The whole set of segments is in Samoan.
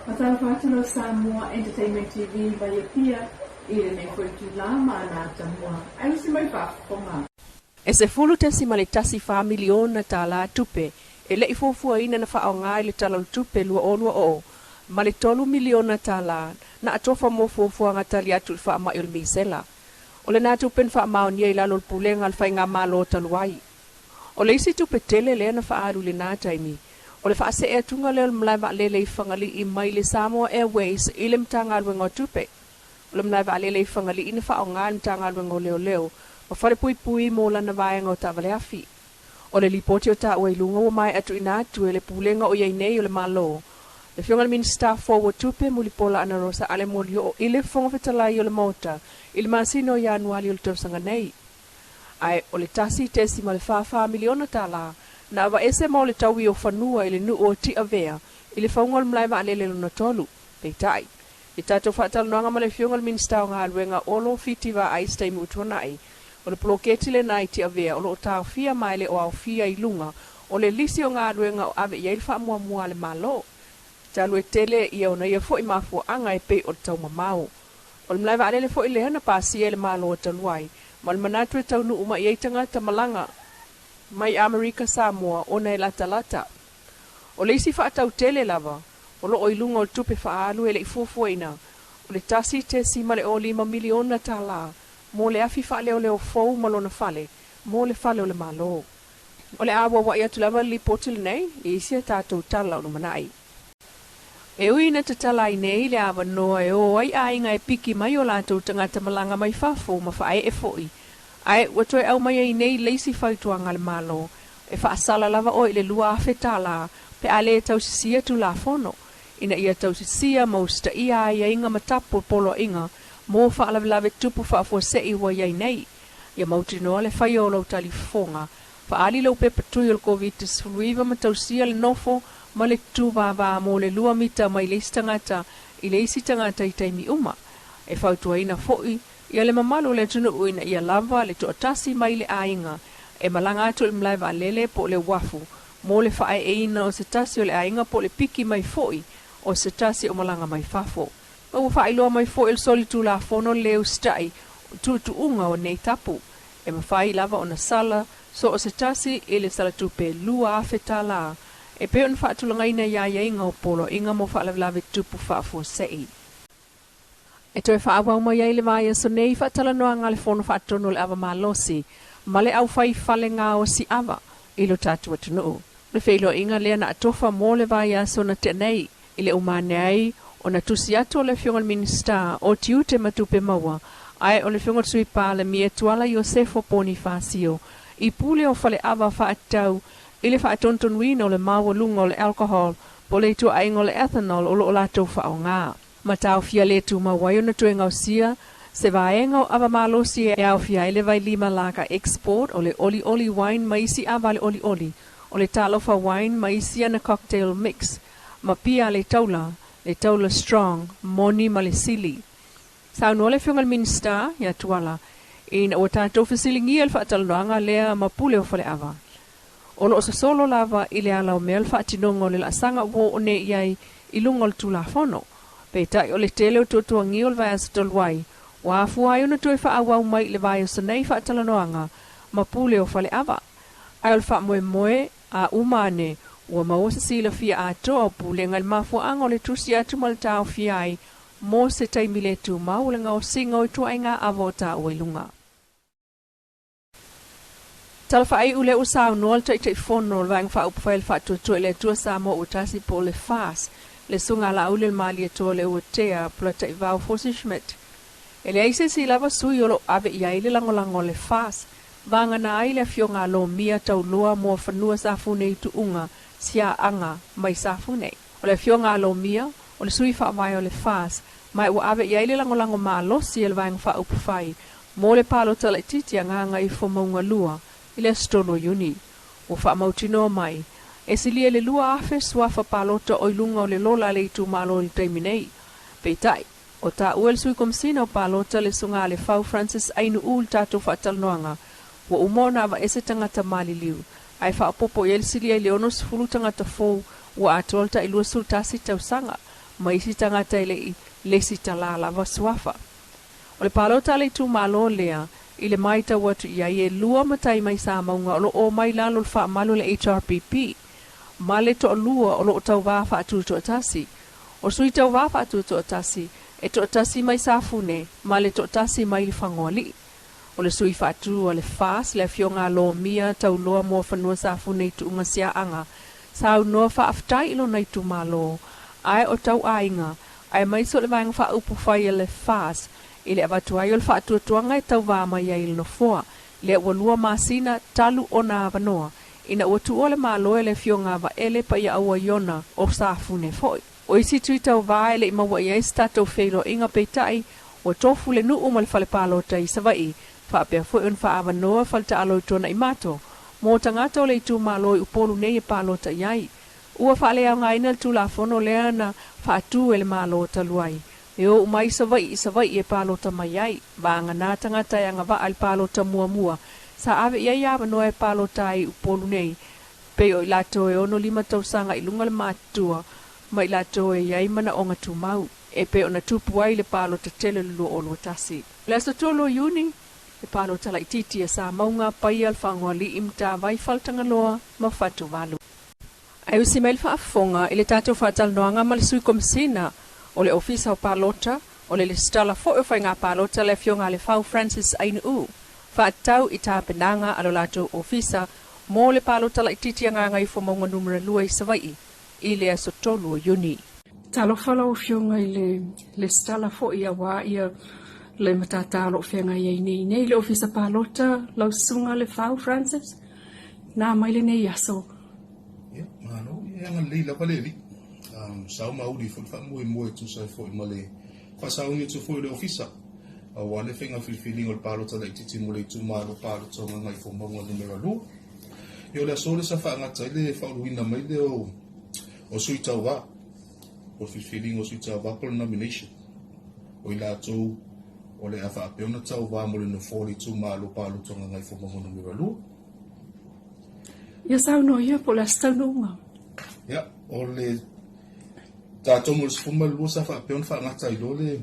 Faatalofa atu lau Samoa Entertainment TV mai Apia i lenei foi itula ma ana atamua ae usi mai faafofoga. E $10.14 miliona tala tupe e le i fuafuaina na faaaoga i le Tala o le Tupe 2020 ma le $3 miliona tala na atofa mo fuafuaga tali atu i le faamai o le misela. O lena tupe na faamaonia i lalo o le pulega a le Faigamalo talu ai. O le isi tupe tele lea na faaalu i lena taimi, o le faasee atuga lea o le malae vaalele i Fagalii mai le Samoa Airways i le Matagaluega o Tupe. O le malae vaalele i Fagalii na faaaoga e le Matagaluega o Leoleo ma Falepuipui mo lana vaega o taavale afi. O le lipoti o taua i luga ua maea tuuina atu e le Pulega o i ai nei o le Malo, le Afioga i le Minisita fou o Tupe Mulipola Anarosa Ale Molioo i le Fofoga Fetalai o le Maota i le masina o Ianuali o le tausaga nei. Ae o le $1.44 miliona na aveese mo le taui o fanua i le nuu o Tiavea i le fauga o le malae vaalele lona tolu. Peitai, i tatou faatalanoaga ma le Afioga i le Minisita o Galuega Olo Fiti Vaai i se taimi ua tuanai, o le poloketi lena i Tiavea o lo o taofia ma e le o aofia i luga o le lisi o galuega o ave i ai le faamuamua a le Malo. Talu e tele ia ona ia foi mafuaaga e pei o le taumamao. O le malae vaalele foi lea na pasia e le Malo talu ai, ma o le manatu e taunuu mai ai tagata malaga mai Amerika Samoa ona e latalata. O le isi faatau tele lava o lo o i luga o le tupe faaalu e le i fuafuaina, o le $1.05 miliona mo le afi faaleoleo fou ma lona fale mo le fale o le Malo. O le a auauai atu lava le lipoti lenei i isi a tatou tala o lumanai. E ui ina tatala ai nei le avanoa e o ai aiga e piki mai o latou tagata malaga mai fafo ma faaee foi, ae ua toe aumai ai nei le isi fautuaga a le Malo e faasala lava oe i le $2,000 pe a le tausisia Tulafono ina ia tausisia ma usitaia aiaiga ma tapu o poloaiga mo faalavelave tupu faafuasei ua i ai nei. Ia mautinoa le faia o lou talifofoga Faaali lou pepa tui o le Koviti-19 ma tausia le nofo ma le tutuvāvā mo le lua mita mai le isi tagata i le isi tagata i taimi uma. E fautuaina foi ia le mamalu o le atunuu ina ia lava le toatasi mai le aiga e malaga atu i le malae vaalele po o le uafu mo le faaeeina o se tasi o le aiga po o le piki mai foi o se tasi o malaga mai fafo. Ma ua faailoa mai foi e le solitulafono le usitai o tuutuuga o nei tapu. E mafai lava ona sala so o se tasi i le salatupe $2,000 e pei ona faatulagaina i aiaiga o poloaiga mo faalavelave tupu faafuasei. E toe faaauau mai ai le vaiaso nei faatalanoaga a le Fono Faatonu o le Ava Malosi ma le aufai fale gaosi ava i lo tatou atunuu. O le feiloaiga lea na atofa mo le vaiaso na tea nei i le uma ane ai ona tusi atu o le Afioga i le Minisita o Tiute ma Tupe Maua ae o le Afioga i le Sui Palemia Tuala Iosefo Ponifasio i pule o Faleava faatatau i le faatonutonuina o le maualuga o le alcohol po o le ituaiga o le ethanol o lo o latou faaaoga. Ma taofia le tumau ai ona toe gaosia se vaega o ava malosi e aofia ai le vailima laka export o le olioli wine ma isi ava a le olioli, o le talofa wine ma isi ana cocktail mix, ma pia le taula, le taula strong, moni ma le sili. Saunoa le Afioga i le Minisita ia Tuala ina ua tatou fesiligia le faatalanoaga lea ma pule o Faleava. O lo o sosolo lava i le ala o mea le faatinoga o le laasaga ua oo nei i ai i luga o le Tulafono. Peitai o le tele o tuatuagia o le vaiaso talu ai, ua afua ai ona toe faaauau mai i le vaiaso nei faatalanoaga ma pule o Faleava. Ae o le faamoemoe, A uma ane, ua maua se silafia atoa o pulega i le mafuaaga o le tusi atu ma le taofia ai mo se taimi le tumau o le gaosiga o ituaiga ava o taua i luga. Tala faaiu lea ua saunoa le Taitaifono o le Vaega Faaupufai a le Faatuatua i le Atua Samoa Ua Tasi po o le FAS, le Susuga a Laauli o le Malietoa Leuatea Polataivao Fosi Schmidt. E leai se isi lava sui o lo o ave i ai le lagolago a le FAS Vagana ai le afioga a Lomia Taulua Muafanua Safune i Tuuga, Siaaga, mai Safune. O le afioga a Lomia, o le sui faavae o le FAS, ma ua ave i ai le lagolago malosi a le Vaega Faaupufai mo le palota laitiiti a Gagaifomauga 2 i le aso 3 o Iuni. Ua faamautinoa mai, e silia i le 2,000 suafa palota o i luga o le lola a le itumalo i le taimi nei. Peitai, O taua e le Sui Komesina o Palota le Susuga a Lefau Francis Ainuu le tatou faatalanoaga, ua uma ona aveese tagata maliliu, ae faaopoopo i ai le silia i le 60 tagata fou ua atoa le tai 21 tausaga. ma isi tagata e le i lesitala lava suafa. O le palota a le itumalo lea, i le maitau atu i ai, e lua matai mai Samauga o lo o omai lalo o le faamalu a le HRPP, ma le toalua o lo o tauvā faatutoatasi. O sui tauvā faatutoatasi, e toatasi mai Safune ma le toatasi mai Lefagaoalii. O le sui faatu a le FAST, le Afioga a Lomia Tauloa Muafanua Safune i Tuuga Siaaga, saunoa faafetai i lona itumalo, ae o tauaiga, aemaise o le vaega faaupufai a le FAST i le avatu ai o le faatuatuaga e tauvā mai ai i le Nofoa, lea ua lua masina talu ona avanoa, ina ua tuua le Malo e le Afioga a Vaele Paiaaua Iona o Safune foi. O isi tui tauvā e le i maua i ai se tatou feiloaiga peitai, ua tofu le nuu ma le fale palota i Savaii, faapea foi ona faaavanoa fale taalo i Tuanaimato mo tagata o le itumalo i Upolu nei e palota i ai. Ua faaleaogaina le Tulafono lea na faatu e le Malo talu ai, e o uma ai Savaii i Savaii e palota mai ai. Vagana tagata e agavaa i le palota muamua, sa ave i ai avanoa e palota ai i Upolu nei, pei o i latou e 65 tausaga i luga le matutua ma i latou e i ai manaoga tumau, e pei ona tupu ai le palota tele o le 2021. O le aso 3 o Iuni, le palota laitiiti a Samauga, Paia, Lefagaoalii, Matavai, Faletagaloa ma Fatuvalu. Ae usi mai le faafofoga i le tatou faatalanoaga ma le Sui Komesina o le Ofisa o Palota, o le Lesitala foi o Faiga Palota le Afioga a Lefau Francis Ainuu, faatatau i tapenaga a lo latou ofisa mo le palota laitiiti a Gagaifomauga Numera 2 i Savaii i le aso 3 o Iuni. Talofa lau Afioga i le Lesitala foi auā ia le matata o lo o feagai ai nei nei le Ofisa Palota, lau Susuga Lefau Francis, na mai lenei aso. Ia, malo, ia e agalelei lava le Alii. Sao ma uli foi le faamoemoe e tusa ai foi ma le faasaoina atu foi o le Ofisa aua le faiga filifiliga o le palota laitiiti mo le itumalo palota o Gagaifomauga Numera 2. Ia o le aso lea sa faagata ai le faauluina mai lea o sui tauvā, o le filifiliga o sui tauvā po o le nomination, o i latou o le a faapea ona tauvā mo le nofoa o le itumalo palota o Gagaifomauga Numera 2. Ia saunoa ia po o le a se taunuuga. Ia, o le tatou mo le 12 sa faapea ona faagata ai loa le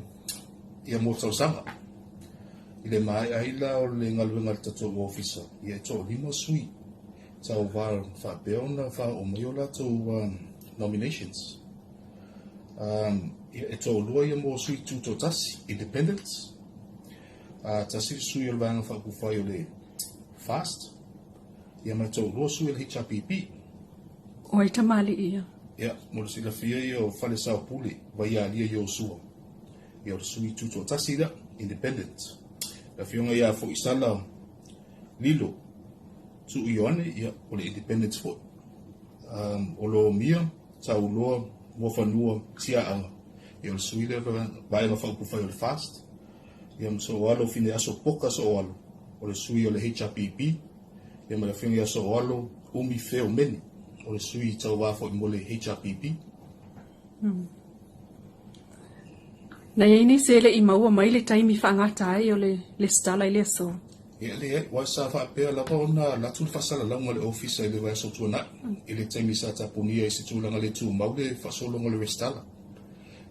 ia mo tausaga. I le maea ai la o le galuega a le tatou ofisa, ia e toalima sui tauvā faapea ona faaoo mai o latou nominations. Ia, e toalua ia mo sui tutoatasi, independents, tasi le sui o le Vaega Faaupufai o le FAST, ia ma le toalua sui o le HRPP. O ai tamalii ia? Ia, mo le silafia ia o Falesaopule, Vaialia Iosua. Ia o le sui tutoatasi lea, independent. Le afioga ia Foisala Lilo Tuu Ioane, ia o le independent foi. O Lomia Tauloa Muafanua Tiaaga, ia o le sui lea Vaega Faaupufai o le FAST. Ia ma Sooalo Fineaso Poka Sooalo, o le sui o le HRPP. Ia ma le afioga ia Sooalo Umi Feo Meni, o le sui tauvā foi mo le HRPP. Na i ai nisi e le i maua mai le taimi faagata ai o le lesitala i le aso? Ia leai, aua sa faapea lava ona alu atu le faasalalauga a le Ofisa i le vaiaso tuanai, i le taimi sa tapunia ai se tulaga le tumau le faasologa o le resitala.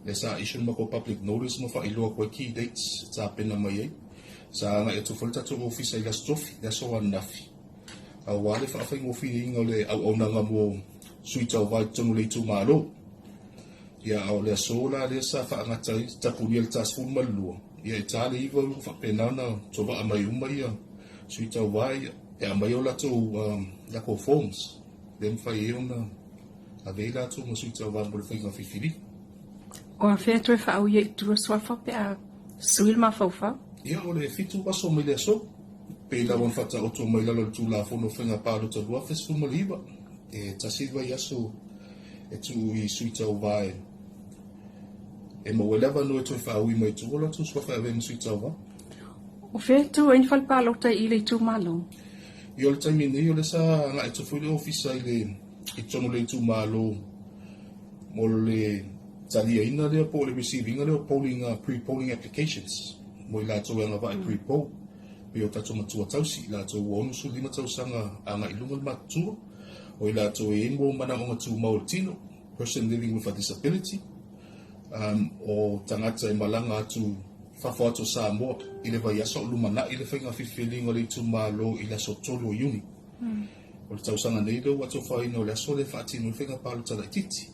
Lea sa issue le matou public notice ma faailoa atu ai key dates e tapena mai ai. Sa agai atu foi le tatou Ofisa i le Aso Tofi, le aso ananafi, aua le faafaigofieina o le auaunaga mo sui tauva i totonu o le itumalo. Ia, a o le aso la lea sa faagata ai, tapunia i le ta 12, ia e ta le 9 ua faapena ona tovaa mai uma ia sui tauva ia, e aumai o latou forms, lea e mafai ai ona ave ai latou ma sui tauva mo le faiga filifiliga. O afea toe faauia i tua suafa pe a sui le mafaufau? Ia, o le 7 aso mai le aso, pei lava ona faataoto mai lalo o le Tulafono o Faiga Palota 2019, e tasi le vaiaso e tuu i sui tauva e maua ai le avanoa e toe faaui mai tua o latou suafa e ave ai ma sui tauva. O fea e tu ai ni fale palota i le itumalo? Ia, o le taimi nei, o lea sa agai atu foi le ofisa i le i totonu o le itumalo mo le taliaina lea po o le receive ina lea o polling, pre-polling applications mo i latou e agavaa i pre-poll, pei o tatou matua tausi, i latou ua 65 tausaga agai i luga le matutua, o i latou e i ai mo manaoga tumau o le tino, person living with a disability, O tagata e malaga atu i fafo atu o Samoa i le vaiaso o lumanai le faiga filifiliga o le itumalo i le aso 3 o Iuni. O le tausaga nei lea ua atofaina o le aso lea e faatino ai le faiga palota laitiiti.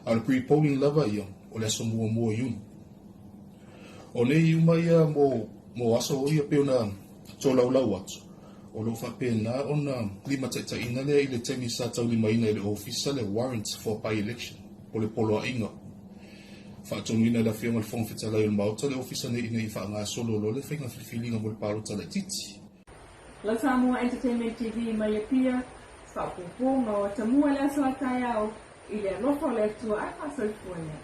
A o le pre-polling lava ia o le aso 1 o Iuni. O nei uma ia mo aso ia pei ona tolaulau atu, o lo o faapena ona limataitaiina lea i le taimi sa taulimaina e le Ofisa le warrant for by-election, po o le poloaiga faatonuina e le Afioga i le Fofoga Fetalai o le Maota le Ofisa nei ina ia faagasolo loa le faiga filifiliga mo le palota laitiiti. La Samoa Entertainment TV mai Apia, faaopoopoga o atamua i le aso a taeao, i le alofa o le Atua ae faasoifua ia.